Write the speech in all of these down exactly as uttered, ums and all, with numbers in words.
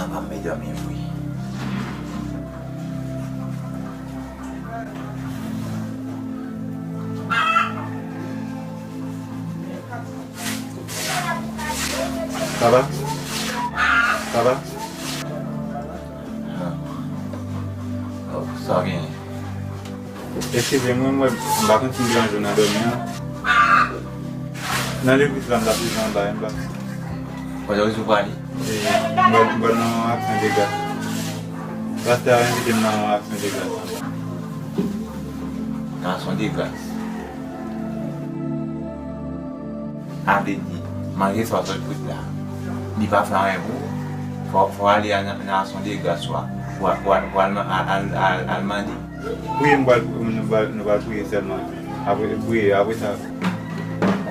Pa m medam vre. Sa va? Sa va? Ah. Oh, sa w genyen? Eskize m, wi, mwen, m pa konn si m deranje w nan dòmi an. Nan legliz la, m t ap rive anba, m pa. Kote w di w prale? E, m pral, m pral nan yon aksyon de gras. Pastè a envite m nan yon aksyon de gras. Nan aksyon de gras. A vle di, malgre sa w sot fout la, li pa fè anyen pou ou. Fò, fò w ale nan, nan aksyon de gras ou a. Pou, pou al, pou al, al, al, al mande. Priye, m pral, nou pral, nou pral priye sèlman. Apre, priye, apre sa.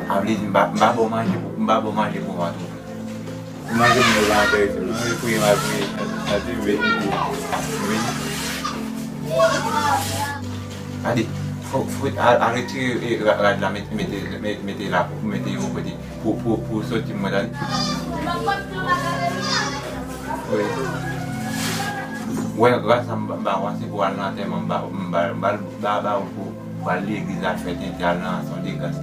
A vle di, m pa, m pa ba w manje pou, m pa ba w manje pou vant ou. Manje moun yo pa enterese m non, e priye m al priye. Gade, fò, fò, al, al retire, e, ra-, rad la, met-, mete, met-, mete la, mete yo kote pou, pou, pou soti mwen tande. Wi. Wè, gras a m ba, m ba w ase pou al nan antèman, m ba, m ba, m ba, ba, ba ou pou, pou al legliz al fè tenten, al nan aksyon de gras.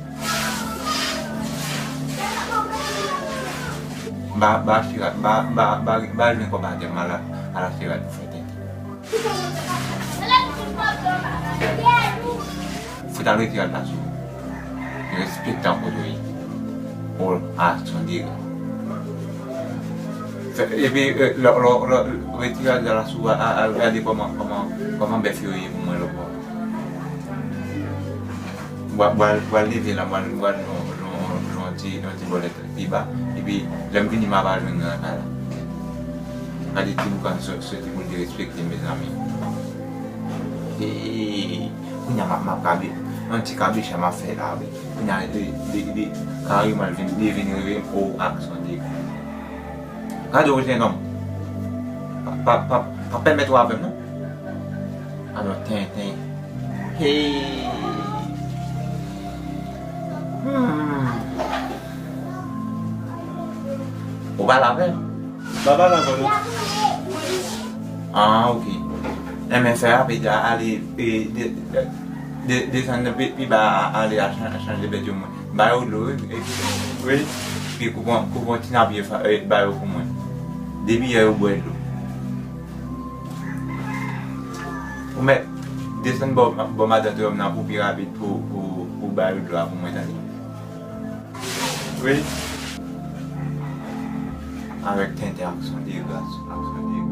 Ba, ba Chira, ba, ba, ba, ba jwenn kòb atè m, al, al achte rad pou fè tenten. Fout al retire al la sou. Respektan kote w ye. Ou a aksyon de gras. Fè, epi, e, lò, lò, lò, retire al la sou, a, a, al gade kòman, kòman, kòman bèf yo ye pou mwen lòt bò. Mwen, mwen, mwen leve la, mwen, mwen, yon, yon, yon ti, yon ti bòlèt pi ba, epi lè m vini, m ap al jwenn nan kay la. Gade ti boukan soti pou l derespekte m, mezanmi. Hey, kounye a m ap, m ap kabe, yon ti kabecha m ap fè la, wi. Kounye a, li, li, li, kareman, l vin, li vin rele m, o, aksyon de gras. Gade w, jenòm. Pa, pa, pa, pa pèmèt w avè m, non. Alò, tenten. Hey. Hmm. Ou pale avè l? M pa pale avè l non. Ah, ok. Enben, fè rapid, ale, e, de, de, de, desann pi, pi ba, ale a chan-, chanje bèt yo mwen. Ba yo dlo, wi. E, wi. Pi koupe yon, koupe yon ti napye, e, ba yo pou mwen. De biyè yo bwè dlo. Ou mèt desann bò, bò madan Trèm nan pou pi rapid pou, pou, pou ba yo dlo a pou mwen, tande. Wi. Avèk tenten, aksyon de gras, aksyon de